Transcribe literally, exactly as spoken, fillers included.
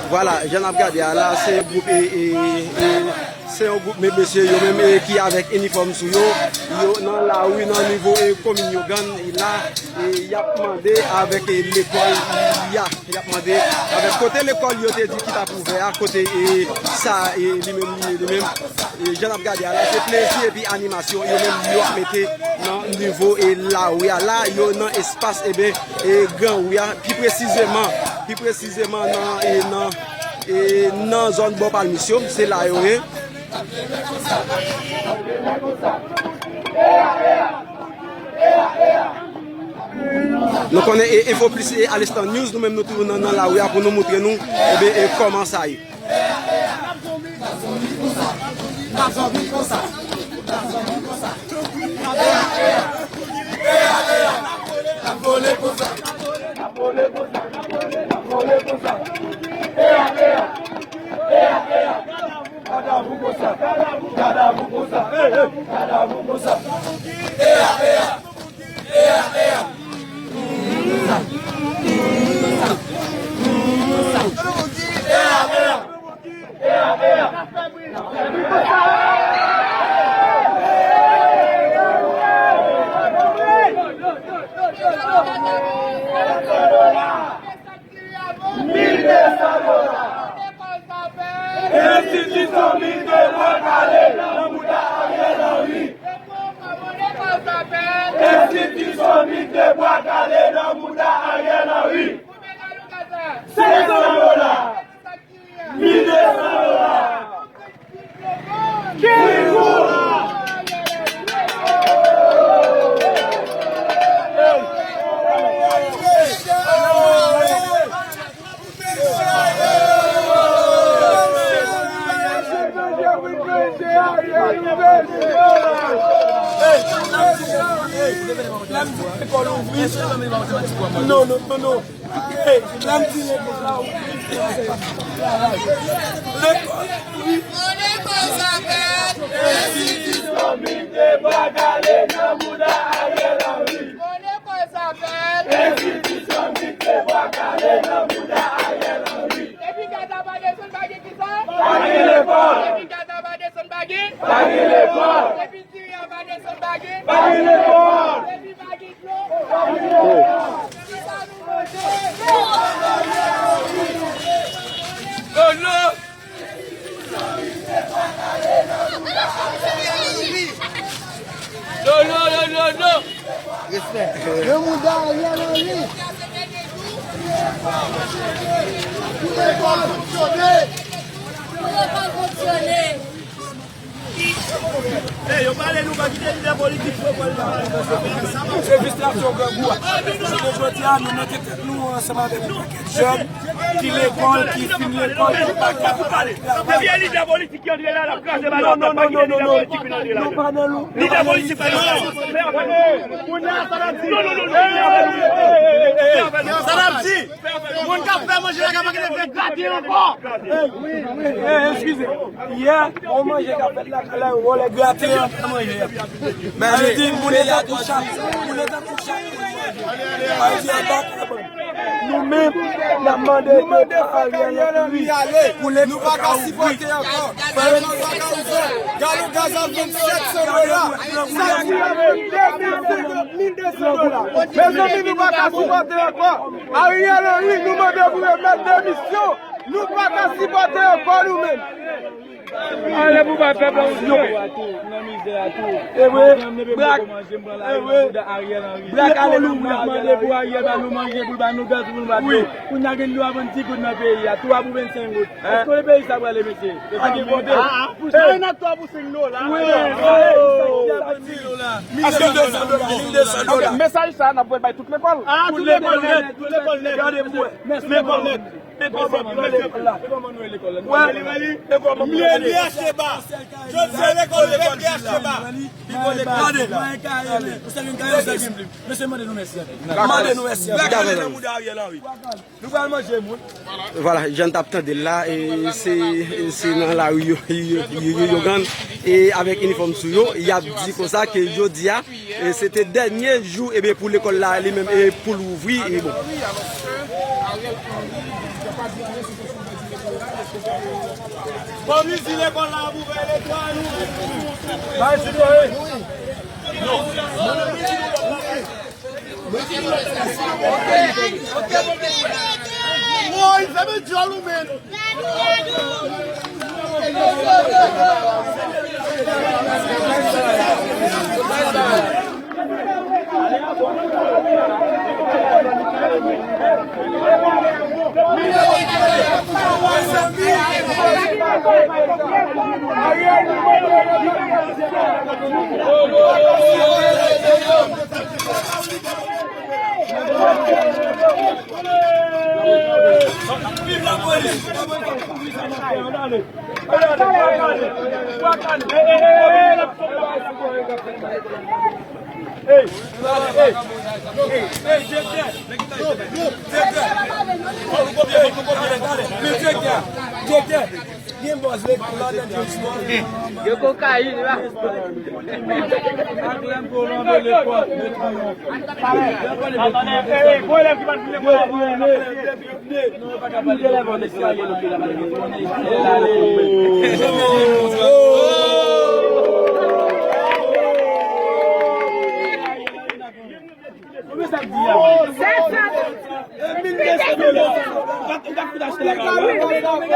Vwala, jan n ap gade a la, se yon gwoup, e, e, e, se yon gwoup, men mesye, yo menm, e, ki avèk inifòm sou yo, yo nan lari, nan nivo, e, komin Yogann, e, la, e, y ap mande avèk, e, lekòl, ya, y ap mande avèk kote lekòl yo te di ki t ap ouvè a, kote, e, sa, e, li menm, li, li menm, e, jan n ap gade a la, se plezi epi animasyon, yo menm, yo ap mete nan nivo, e, lari a la, yo nan espas, e ben, e, Gran Ri a, pi presizeman, pi presizeman nan, e, nan, e, nan zòn bò Palmis yo, se la yo ye. Nou konnen, e, Info Plus, e, Alestan News, nou menm nou toujou nan, nan lari a pou nou montre nou, e ben, e, kòman sa ye. Mil de san dola. Enstitisyon mete bwa kale nan mouda Ariel Henry. Enstitisyon mete bwa kale nan mouda Ariel Henry. Senk san dola. Mil de san dola. Non, non, non, non. Hey, lè m di lekòl la, wi. Lekòl, wi. Lekòl sa fèt. Enstitisyon mete bwa kale nan mouda Ariel Henry. Lekòl sa fèt. Enstitisyon mete bwa kale nan mouda Ariel Henry. Depi gaz la pa desann, pa gen kisa? Pa gen lekòl. Depi gaz la pa desann, pa gen? Pa gen lekòl. Depi diri a pa desann, pa gen? Pa gen lekòl. Depi pa gen Respè. Yo mouda Ariel Henry. Pou lekòl fonksyone. Pou lekòl fonksyone. Ey, yo pale nou pa kite lidè politik fè pale. Se fistrasyon grangou a. Jounen jodi a, nou mete tèt nou ansanm avèk yon pakèt jèn ki lekòl, ki fin lekòl, ki pa ka pale. Depi e lidè politik ki antre la, l ap kraze bagay la, pa kite lidè politik vin antre la. Lidè politik pa nan la. Non, non, non, non. Sa n ap di? Moun k ap fè manje la ka pa kite fè graten ankò. Ey, eskize. Yè, yon manje k ap fèt lakay la, yo vòlè graten an fè manje a. Sa vle di, moun yo tankou chat, moun yo tankou chat pou l manje. Sa vle di, anba kabann. Nou menm, n ap mande ke Ariel Henry ale. Pou lekòl ka ouvri. Lekòl pa ka ouvè. Galon gaz a vennsèt san dola. Sa ki a mil de san dola. Mezanmi, nou pa ka sipòte ankò. Ariel Henry, nou mande pou remèt demisyon. Nou pa ka sipòte ankò nou menm. Ale pou bay pèp la yon swen. Nan mizè a tou. E vre, brak. E vre. Brak ale nan mouda Ariel Henry. Mande pou Ariel ba nou manje, pou l ba nou gaz, pou nou ba dlo. Wi. Pou n a gen dlo a vann ti goud nan peyi a, twa pou vennsenk goud. Èske w wè peyi sa prale, mesye? E pa gen kote. Sa e nan twa pou senk dola. Wi. Èske de san dola, mil de san dola. Mesaj sa n ap voye bay tout lekòl. Ah, tout lekòl nèt, tout lekòl nèt. Gade pou wè. Lekòl nèt. Lekòl nèt. Wè. Lekòl nèt. Lekòl nèt. Lekòl nèt. Lekòl nèt. Lekòl nèt. Lekòl nèt. Mesye, mande nou mèsi anpil. Mande nou mèsi anpil. Black ale nan mouda Ariel Henry. Nou pral manje moun. Vwala, jan n t ap tande l la, e se, se nan lari yo, yo, yo, yo, yo gann, e avèk inifòm sou yo, y ap di konsa ke jodi a, e se te dènye jou, e ben, pou lekòl la li menm, e pou l ouvri, e bon. Kòm li di lekòl la ap ouvè, lekòl nou. Bay di nou, wi. Woy, fèmen djòl ou menm. Gen bòs lekòl la nan James Bond. Gen kokayin la. Konbyen sa k di a? Sèt san. Mil de san dola. Ou ka, ou ka fout achte la kay la.